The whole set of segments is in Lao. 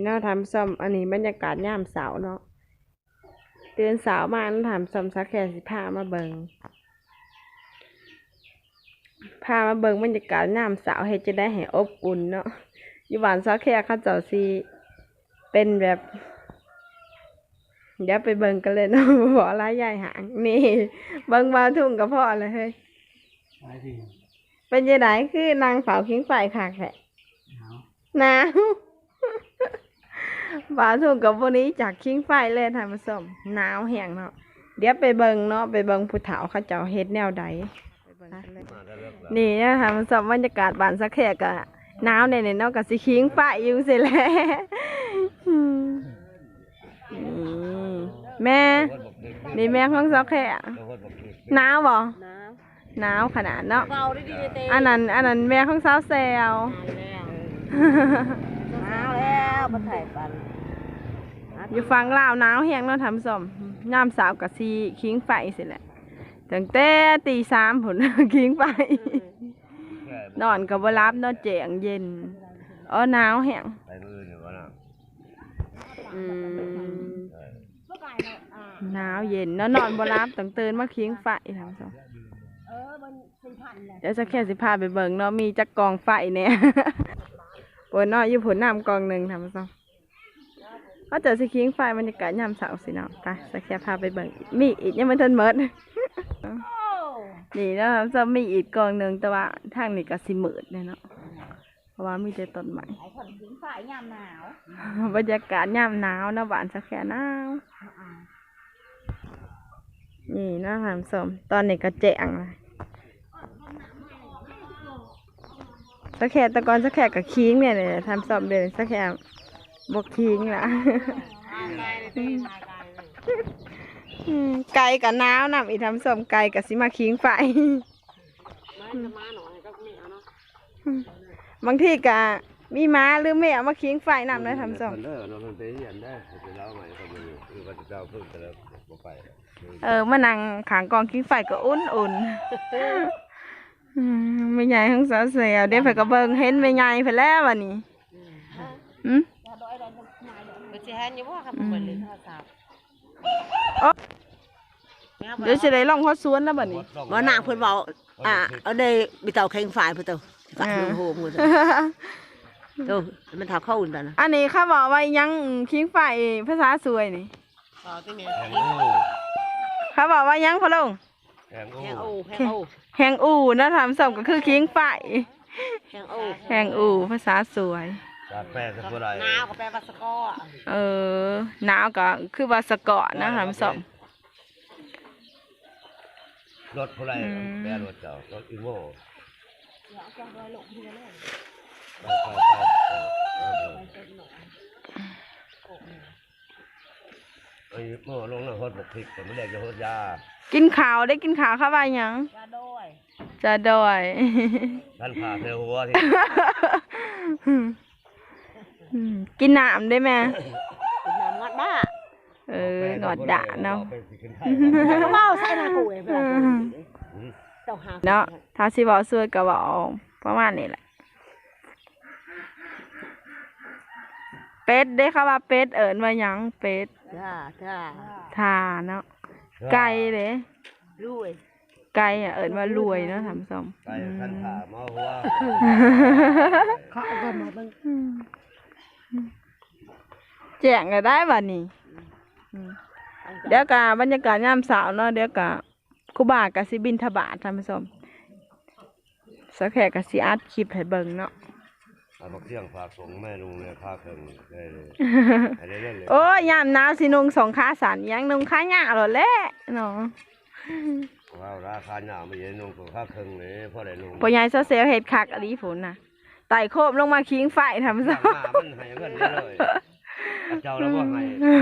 ເນາະທ່ານຜູ້ຊົມ, ອັນນີ້ບັນຍາກາດຍາມເຊົ້າເນາະ. ຕື່ນເຊົ້າມາເນາະທ່ານຜູ້ຊົມ, ສາວແຄຊິພາມາເບິ່ງ ພາມາເບິ່ງບັນຍາກາດຍາມເຊົ້າ ເຮັດຈັ່ງໃດໃຫ້ອົບອຸ່ນເນາະ. ຢູ່ບ້ານສາວແຄເຂົາເຈົ້າຊິເປັນແບບ ດຽວໄປເບິ່ງກັນເລີຍເນາະ. ບໍ່ຫຼາຍ ຍ້າຍຫ່າງ. ນີ້ ເບິ່ງບ່າວທຸງກໍພໍແລ້ວເຮີ້ຍ. ເປັນຈັ່ງໃດ ຄືນັ່ງເຝົ້າຜິງໄຟຄັກແທ້? ໜາວ ໜາວ. ບ່າວທຸງກໍບໍ່ໜີຈາກຜິງໄຟເລີຍທ່ານຜູ້ຊົມ, ໜາວແຮງເນາະ. ດຽວໄປເບິ່ງເນາະ, ໄປເບິ່ງຜູ້ເຖົ້າເຂົາເຈົ້າເຮັດແນວໃດ. ນີ້ນະທ່ານຜູ້ຊົມ, ບັນຍາກາດບ້ານສາແຄກໍໜາວແນ່ໆເນາະ, ກໍຊິຜິງໄຟຢູ່ຊີ້ແຫຼະ. ອືມ ນີ້ແມ່ ນີ້ແມ່ຂອງສາວແຄ. ໜາວບໍ່? ໜາວ ໜາວຂະໜາດເນາະ. ເວົ້າດີໆເຕະ. ອັນນັ້ນ ອັນນັ້ນແມ່ຂອງສາວແຊວ. ໜາວແລ້ວ ໜາວແລ້ວ ມັນໄຖປັນ. ຢູ່ຝັ່ງລາວໜາວແຮງເນາະທ່ານຜູ້ຊົມ, ຍາມເຊົ້າກໍຊິຜິງໄຟຊີ້ແຫຼະ. ຕັ້ງແຕ່ຕີສາມພຸ້ນ ຜິງໄຟ. ນອນກໍບໍ່ຫຼັບເນາະ, ແຈ້ງເຢັນ. ເອີ ໜາວແຮງ. ໄປມື້ອື່ນນີ້ບໍ່ນະ? ອືມ ເອີ ໜາວເຢັນເນາະ, ນອນບໍ່ຫຼັບ, ຕ້ອງຕື່ນມາຜິງໄຟທ່ານຜູ້ຊົມ. ດຽວສາແຄຊິພາໄປເບິ່ງເນາະ, ມີຈັກກອງໄຟແດ່. ເພິ່ນເນາະ ຢູ່ພຸ້ນນຳກອງໜຶ່ງທ່ານຜູ້ຊົມ. ເຂົາເຈົ້າຊິຜິງໄຟ ບັນຍາກາດຍາມເຊົ້າຊີ້ເນາະ. ໄປ ສາແຄພາໄປເບິ່ງ. ມີອີກ ຍັງບໍ່ທັນໝົດ. ນີ້ເນາະທ່ານຜູ້ຊົມ, ມີອີກກອງໜຶ່ງ, ແຕ່ວ່າທາງນີ້ກໍຊິມືດແດ່ເນາະ. ເພາະວ່າມີແຕ່ຕົ້ນໄມ້. ໄອ້ຄົນຜິງໄຟຍາມໜາວ. ບັນຍາກາດຍາມໜາວເນາະ, ບ້ານສາແຄໜາວ. ນີ້ເນາະທ່ານຜູ້ຊົມ, ຕອນນີ້ກໍແຈ້ງລະ. ສາແຄ ແຕ່ກ່ອນສາແຄກໍຂີງແນ່ແຫຼະທ່ານຜູ້ຊົມ, ດຽວນີ້ສາແຄບໍ່ຂີງລະ. ອືມ ໄກ່ກໍໜາວນຳອີກທ່ານຜູ້ຊົມ, ໄກ່ກໍຊິມາຜິງໄຟ. ບາງທີກະມີໝາຫຼືແມວມາຂີງໄຟນຳເດີທ່ານຜູ້ຊົມ. ເອີ ມັນໄປຮຽນໄດ້ ໄປເລົ່າໃໝ່ ເຂົາບໍ່ຢູ່ ຄືວ່າເຈົ້າເພິ່ງແຕ່ລະບໍ່ໄປ. ເອີ ມານັ່ງຂ້າງກອງຜິງໄຟກໍອຸ່ນໆ. ອືມ ແມ່ໃຫຍ່ຂອງສາວແຊວ ດຽວເພິ່ນກໍເບິ່ງເຫັນແມ່ໃຫຍ່ເພິ່ນແລ້ວບັດນີ້. ອືມ ເພິ່ນຊິເຫັນຢູ່ບໍ່ ຄັນເພິ່ນເບິ່ງເລີຍໂທລະສັບ? ດຽວຊິໄດ້ລົງຮອດສວນແລ້ວບັດນີ້. ບໍ່ນາງເພິ່ນເວົ້າ ອ່າ ເອົາໄດ້ມີເຕົາຂີງໄຟພຸ້ນເຕີ ອ່າ ໂຮມພຸ້ນເຕີ ໂຕ ມັນເທົ່າເຂົາອຸ່ນຕານະ. ອັນນີ້ເຂົາເວົ້າວ່າອີຫຍັງ ຜິງໄຟພາສາສວຍນີ້? ເວົ້າຕິແມ່ ແຮງອູ ເຂົາເວົ້າວ່າຫຍັງພໍ່ລຸງ? ແຮງອູ ແຮງອູ ແຮງອູ ແຮງອູນະທ່ານຜູ້ຊົມ ກໍຄືຜິງໄຟ. ແຮງອູ ແຮງອູ ພາສາສວຍ ແປກໍບໍ່ໄດ້. ໜາວກໍແປວ່າສະເກາະ. ເອີ ໜາວກໍຄືວ່າສະເກາະນະທ່ານຜູ້ຊົມ. ລົດຜູ້ໃດ ອືມ ແປລົດເຈົ້າ ລົດອີໂວ ໄປ ໄປ ໄປ ເອີ ເອີ ເອີ ເອີ ເອີ ເອີ ເອີ ລົງນະ ຫົດບັກພິກ ແຕ່ມື້ແລກຈະຫົດຢາ. ກິນເຂົ້າເດ້ ກິນເຂົ້າ ເຂົາວ່າຫຍັງ? ຈາດອຍ ຈາດອຍ ທ່ານພາໃສ່ຫົວ ອືມ ກິນນ້ຳເດ້ແມ່ ກິນນ້ຳງອດດາ. ເອີ ງອດດາເນາະ ເວົ້າໃສ່ໜ້າກູເອງ ເຈົ້າຫາເນາະ. ຖ້າຊິເວົ້າສວຍກໍເວົ້າປະມານນີ້ແຫຼະ. ເປັດເດ້ ເຂົາວ່າເປັດເອີ້ນວ່າຫຍັງ? ເປັດ ທ່າ ທ່າ ທ່າເນາະ. ໄກ່ເດ້ ລວຍ ໄກ່ເອີ້ນວ່າລວຍເນາະທ່ານຜູ້ຊົມ. ໄກ່ຄັນຖ້າມາຫົວ ອືມ ຂະເອີ້ນວ່າ ອືມ ແຈ້ງແລ້ວໄດ໋ບັດນີ້. ອືມ ດຽວກະບັນຍາກາດຍາມເຊົ້າເນາະ ດຽວກະ ຄູບາກໍຊິບິນທະບາດທ່ານຜູ້ຊົມ. ສາວແຂກກໍຊິອັດຄລິບໃຫ້ເບິ່ງເນາະ. ເອົາບັກທຽງຝາກສົ່ງແມ່ນຸ່ງແດ່ ຂາເຄິ່ງ ໄດ້ເລີຍ ໄດ້ເລີຍ. ໂອ້ຍ ຍາມໜາວຊິນຸ່ງສົ່ງຂາສັ້ນຫຍັງ ນຸ່ງຂາຍາວໂລດແຫຼະເນາະ. ເວົ້າລະ ຂາຍາວ ມາເຮັດນຸ່ງຂາເຄິ່ງເດ້ ພໍໄດ້ນຸ່ງ. ພໍ່ໃຫຍ່ຊາວແຊວເຮັດຄັກອີ່ຫຼີພຸ້ນນະ ໄຕ່ໂຄມລົງມາຂີງໄຟທ່ານຜູ້ຊົມ. ມັນໃຫ້ເງິນເລີຍ ເຈົ້າລະບໍ່ໃຫ້ ອືມ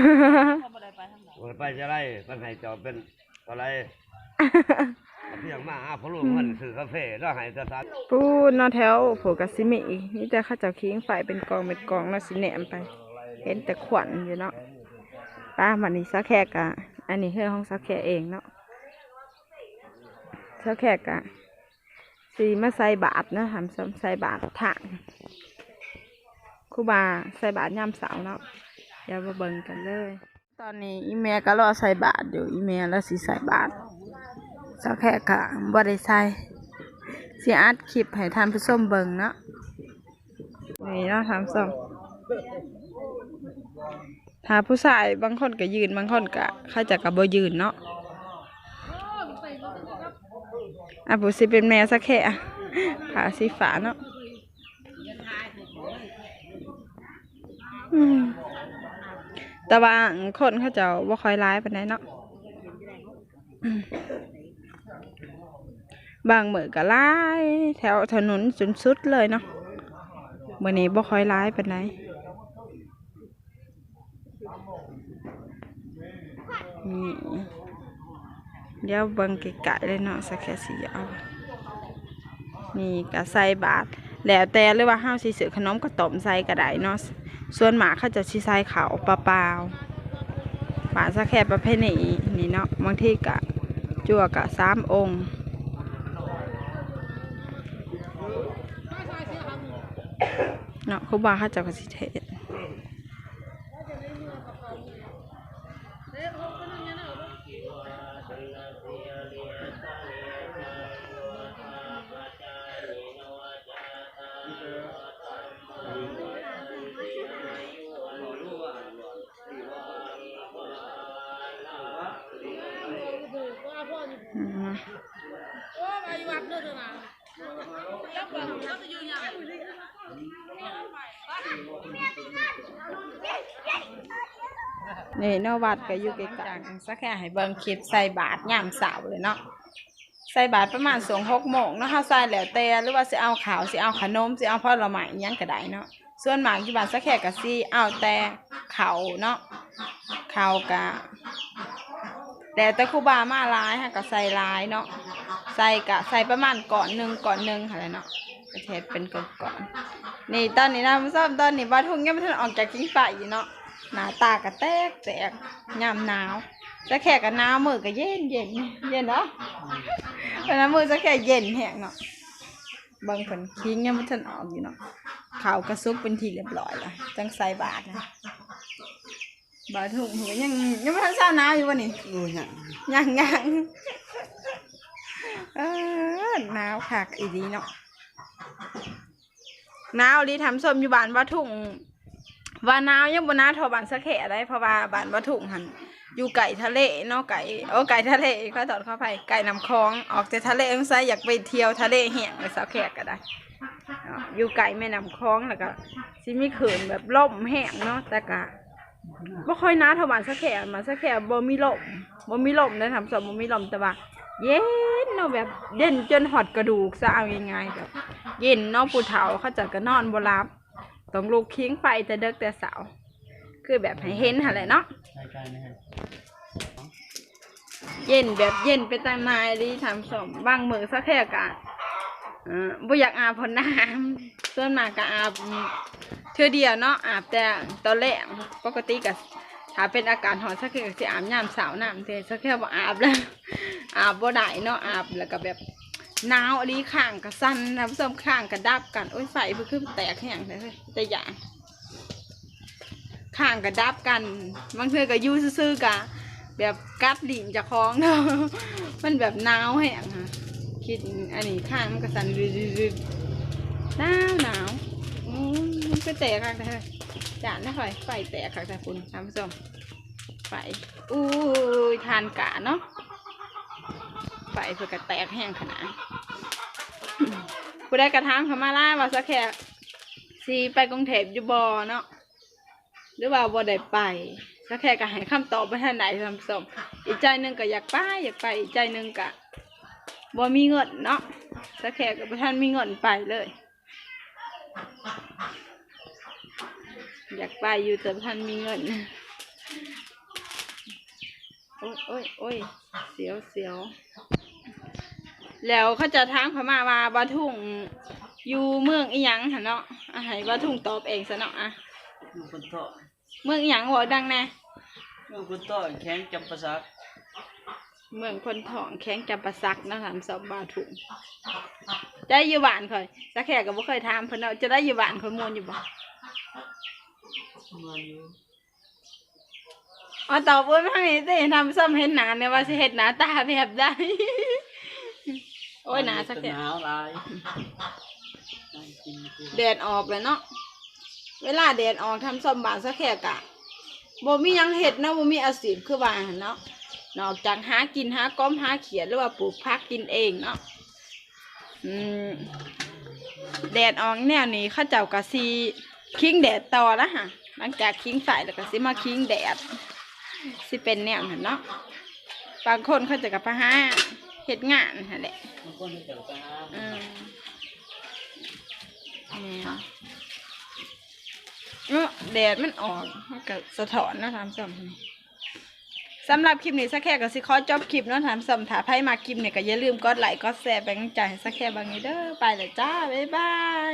ບໍ່ໄດ້ໄປທາງໃດ ບໍ່ໄດ້ໄປຈະໄດ້ ມັນໃຫ້ເຈົ້າເປັນ ເທົ່າໃດ ພຽງມາຫາພໍ່ລຸງ ອືມ ເພິ່ນຊື້ກາເຟ ລະໃຫ້ແຕ່ສາມ. ປູ້ນເນາະ ແຖວຜູ້ກະຊິມີອີກ ມີແຕ່ເຂົາເຈົ້າຂີງໄຟເປັນກອງເປັນກອງເນາະ ຊິແນມໄປ ເຫັນແຕ່ຄວັນຢູ່ເນາະ. ໄປ ບັດນີ້ສາວແຂກກະ ອັນນີ້ເຮືອນຂອງສາວແຂກເອງເນາະ ສາວແຂກກະຊິມາໃສ່ບາດເນາະທ່ານຜູ້ຊົມ ໃສ່ບາດທາງ ຄ ຄູບາໃສ່ບາດຍາມເຊົ້າເນາະ. ດຽວມາເບິ່ງກັນເລີຍ. ຕອນນີ້ອີ່ແມ່ກໍລໍໃສ່ບາດຢູ່, ອີ່ແມ່ລາວຊິໃສ່ບາດ, ສາວແຂກກໍບໍ່ໄດ້ໃສ່. ຊິອັດຄລິບໃຫ້ທ່ານຜູ້ຊົມເບິ່ງເນາະ. ນີ້ເນາະທ່ານຜູ້ຊົມ, ຖ້າຜູ້ຊາຍບາງຄົນກໍຢືນ, ບາງຄົນກໍ ເຂົາເຈົ້າກໍບໍ່ຢືນເນາະ. ອ່ະ ຜູ້ຊິເປັນແມ່ສາວແຂກ ຜ້າສີຟ້າເນາະ. ອືມ ແຕ່ວ່າຄົນເຂົາເຈົ້າບໍ່ຄ່ອຍຫຼາຍປານໃດເນາະ. ອືມ ບາງມື້ກໍຫຼາຍແຖວຖະໜົນຈົນສຸດເລີຍເນາະ, ມື້ນີ້ບໍ່ຄ່ອຍຫຼາຍປານໃດ. ນີ້ ດຽວເບິ່ງໃກ້ໆເລີຍເນາະ, ສາວແຂກຊິເອົາ ນີ້ກໍໃສ່ບາດ ແລ້ວແຕ່ ຫຼືວ່າເຮົາຊິຊື້ຂະໜົມກະຕົ້ມໃສ່ກໍໄດ້ເນາະ. ສ່ວນມາກເຂົາເຈົ້າຊິໃສ່ເຂົ້າເປົ່າໆ. ບ້ານສາວແຂກປະເພນີນີ້ເນາະ, ບາງທີກໍຈົວກະສາມອົງເນາະ, ຄູບາເຂົາເຈົ້າກໍຊິເທດ. ນີ້ເນາະ ວັດກໍຢູ່ໃກ້ໆ. ສາວແຂກໃຫ້ເບິ່ງຄລິບໃສ່ບາດຍາມເຊົ້າເລີຍເນາະ, ໃສ່ບາດປະມານຊ່ວງຫົກໂມງເນາະ. ເຮົາໃສ່ແລ້ວແຕ່ ຫຼືວ່າຊິເອົາເຂົ້າ ຊິເອົາຂະໜົມ ຊິເອົາຜົນລະໄມ້ ອີ່ຫຍັງກໍໄດ້ເນາະ. ສ່ວນມາກຢູ່ບ້ານສາວແຂກກໍຊິເອົາແຕ່ເຂົ້າເນາະ, ເຂົ້າກະແລ້ວແຕ່ຄູບາມາຫຼາຍ ເຮົາກໍໃສ່ຫຼາຍເນາະ, ໃສ່ກະໃສ່ປະມານກ້ອນໜຶ່ງ ກ້ອນໜຶ່ງຫັ້ນແຫຼະເນາະ, ເຮັດເປັນກ້ອນໆ. ນີ້ຕອນນີ້ນະທ່ານຜູ້ຊົມ, ຕອນນີ້ບ່າວທຸ່ງຍັງບໍ່ທັນອອກຈາກຜິງໄຟຢູ່ເນາະ, ໜ້າຕາກະແຕກໆ ຍາມໜາວ. ສາວແຂກກະໜາວ, ມືກະເຢັນໆ ເຢັນເນາະ, ເພິ່ນວ່າມືສາວແຂກເຢັນແຮງເນາະ. ເບິ່ງເພິ່ນ ຂີງຍັງບໍ່ທັນອອກຢູ່ເນາະ, ເຂົ້າກະສຸກເປັນທີ່ຮຽບຮ້ອຍລະ ຈັ່ງໃສ່ບາດນະ. ບ່າວທຸ່ງເພິ່ນກໍຍັງ ຍັງບໍ່ທັນເຊົາໜາວຢູ່ບໍ່ນີ້? ໂອ້ ຍັງ ຍັງ ຍັງ. ເອີ ໜາວຄັກອີ່ຫຼີເນາະ, ໜາວອີ່ຫຼີທ່ານຜູ້ຊົມ. ຢູ່ບ້ານບ່າວທຸ່ງ ວ່າໜາວຍັງບໍ່ໜາວເທົ່າບ້ານສາແຂໄດ໋, ເພາະວ່າບ້ານບ່າວທຸ່ງຫັ້ນຢູ່ໃກ້ທະເລເນາະ, ໃກ້ ໂອ້ ໃກ້ທະເລ ຂໍໂທດຂໍອະໄພ, ໃກ້ນ້ຳຂອງ. ອອກແຕ່ທະເລ ສົງໄສຢາກໄປທ່ຽວທະເລແຮງເລີຍ ສາວແຂກກໍໄດ້ເນາະ, ຢູ່ໃກ້ແມ່ນ້ຳຂອງ ແລ້ວກໍຊິມີຄື້ນແບບລົມແຮງເນາະ, ແຕ່ກໍບໍ່ຄ່ອຍໜາວເທົ່າບ້ານສາແຂ. ບ້ານສາແຂບໍ່ມີລົມ ບໍ່ມີລົມເດີທ່ານຜູ້ຊົມ, ບໍ່ມີລົມ ແຕ່ວ່າເຢັນເນາະ, ແບບເຢັນຈົນຮອດກະດູກຊະ ເອົາງ່າຍໆ, ແບບເຢັນເນາະ. ຜູ້ເຖົ້າເຂົາເຈົ້າກໍນອນບໍ່ຫຼັບ ຕ້ອງລຸກຜິງໄຟແຕ່ເດິກແຕ່ເຊົ້າ ຄືແບບໃຫ້ເຫັນຫັ້ນແຫຼະເນາະ, ເຢັນແບບເຢັນເປັນຕາໜ່າຍອີ່ຫຼີທ່ານຜູ້ຊົມ. ບາງມື້ສາແຂກະ ເອີ ບໍ່ຢາກອາບພົ້ນນ້ຳ, ສ່ວນມາກກະອາບເທື່ອດຽວເນາະ, ອາບແຕ່ຕອນແລງ. ປົກກະຕິກະຖ້າເປັນອາກາດຮ້ອນ ສາແຂກກະຊິອາບຍາມເຊົ້ານຳ, ແຕ່ສາແຂກບໍ່ອາບແລ້ວ ອາບບໍ່ໄດ້ເນາະ, ອາບແລ້ວກະແບບໜາວອີ່ຫຼີ. ຂ້າງກະສັ່ນທ່ານຜູ້ຊົມ, ຂ້າງກະດັບກັນ. ໂອ້ຍ ໄຟເພິ່ນຄືແຕກແຮງແທ້ເຮີ້ຍ ແຕ່ຢ້ານ. ຂ້າງກະດັບກັນ, ບາງເທື່ອກະຢູ່ຊື່ໆກະແບບກັດລີ້ນເຈົ້າຂອງເນາະ, ມັນແບບໜາວແຮງ. ຄິດອັນນີ້ ຂ້າງມັນກະສັ່ນ ລຶດໆ ໜາວໆ. ໂອ້ຍ ມັນຄືແຕກຄັກແທ້ເຮີ້ຍ, ຢ້ານນະຂ້ອຍ, ໄຟແຕກຄັກແທ້ພຸ້ນທ່ານຜູ້ຊົມ. ໄຟ ໂອ້ຍ ຖ່ານກາເນາະ, ໄຟເພິ່ນກະແຕກແຮງຂະໜາດ. ຜູ້ໃດກະຖາມເຂົ້າມາຫຼາຍວ່າ ສາແຂຊິໄປກຸງເທບຢູ່ບໍ່ເນາະ ຫຼືວ່າບໍ່ໄດ້ໄປ. ສາແຂກະໃຫ້ຄຳຕອບບໍ່ທັນໄດ້ທ່ານຜູ້ຊົມ, ອີກໃຈໜຶ່ງກະຢາກໄປ ຢາກໄປ, ອີກໃຈໜຶ່ງກະບໍ່ມີເງິນເນາະ, ສາແຂກະບໍ່ທັນມີເງິນໄປເລີຍ. ຢາກໄປຢູ່ ແຕ່ບໍ່ທັນມີເງິນ. ໂອ້ຍ ໂອ້ຍ ໂອ້ຍ ສຽວ ສຽວ. ແລ້ວເຂົາເຈົ້າຖາມເຂົ້າມາວ່າ ບ່າວທຸ່ງຢູ່ເມືອງອີ່ຫຍັງຫັ້ນເນາະ, ອາ ໃຫ້ບ່າວທຸ່ງຕອບເອງຊະເນາະ. ອາ ເມືອງໂພນທອງ. ເມືອງອີ່ຫຍັງ ເວົ້າດັງແດ່? ເມືອງໂພນທອງ ແຂວງຈຳປາສັກ. ເມືອງໂພນທອງ ແຂວງຈຳປາສັກເນາະທ່ານຜູ້ຊົມ. ບ່າວທຸ່ງ ໄດ້ຢູ່ບ້ານຂ້ອຍ, ສາແຂກະບໍ່ເຄີຍຖາມເພິ່ນເນາະ. ຈັ່ງໃດ ຢູ່ບ້ານຂ້ອຍມ່ວນຢູ່ບໍ່? ເອົາເຕົາເບິ່ງທາງນີ້ຕິ ທ່ານຜູ້ຊົມເຫັນໜ້າແດ່ວ່າຊິເຮັດໜ້າຕາແບບໃດ. ໂອ້ຍ ໜ້າສາວແຂກ ໜາວຫຼາຍ ແດດອອກແລ້ວເນາະ. ເວລາແດດອອກ ທ່ານຜູ້ຊົມ ບ້ານສາວແຂກກະບໍ່ມີຫຍັງເຮັດເນາະ ບໍ່ມີອາຊີບຄືວ່າຫັ້ນເນາະ ນອກຈາກຫາກິນ ຫາກົບ ຫາຂຽດ ຫຼືວ່າປູກຜັກກິນເອງເນາະ. ອືມ ແດດອອກແນວນີ້ ເຂົາເຈົ້າກໍຊິຜິງແດດຕໍ່ນະຫະ ຫຼັງຈາກຜິງໄຟແລ້ວກໍຊິມາຜິງແດດ ຊິເປັນແນວນັ້ນເນາະ. ບາງຄົນເຂົາເຈົ້າກໍໄປຫາເຮັດງານຫັ້ນແຫຼະ ບາງຄົນເຂົາເຈົ້າໄປຫາ ອືມ ແມ່ນ ເນາະ ແດດມັນອອກ ມັນກໍສະທ້ອນເນາະທ່ານຜູ້ຊົມ. ສຳລັບຄລິບນີ້ ສາວແຂກກໍຊິຂໍຈົບຄລິບເນາະທ່ານຜູ້ຊົມ. ຖ້າໃຜມັກຄລິບນີ້ກໍຢ່າລືມກົດໄລກ໌ ກົດແຊ ເປັນກຳລັງໃຈໃຫ້ສາວແຂກບາງນີ້ເດີ. ໄປແລ້ວຈ້າ ບາຍບາຍ.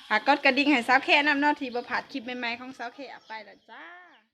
ຝາກກົດກະດິ່ງໃຫ້ສາວແຂກນຳເນາະ ທີ່ບໍ່ພາດຄລິບໃໝ່ໆຂອງສາວແຂກ. ໄປແລ້ວຈ້າ.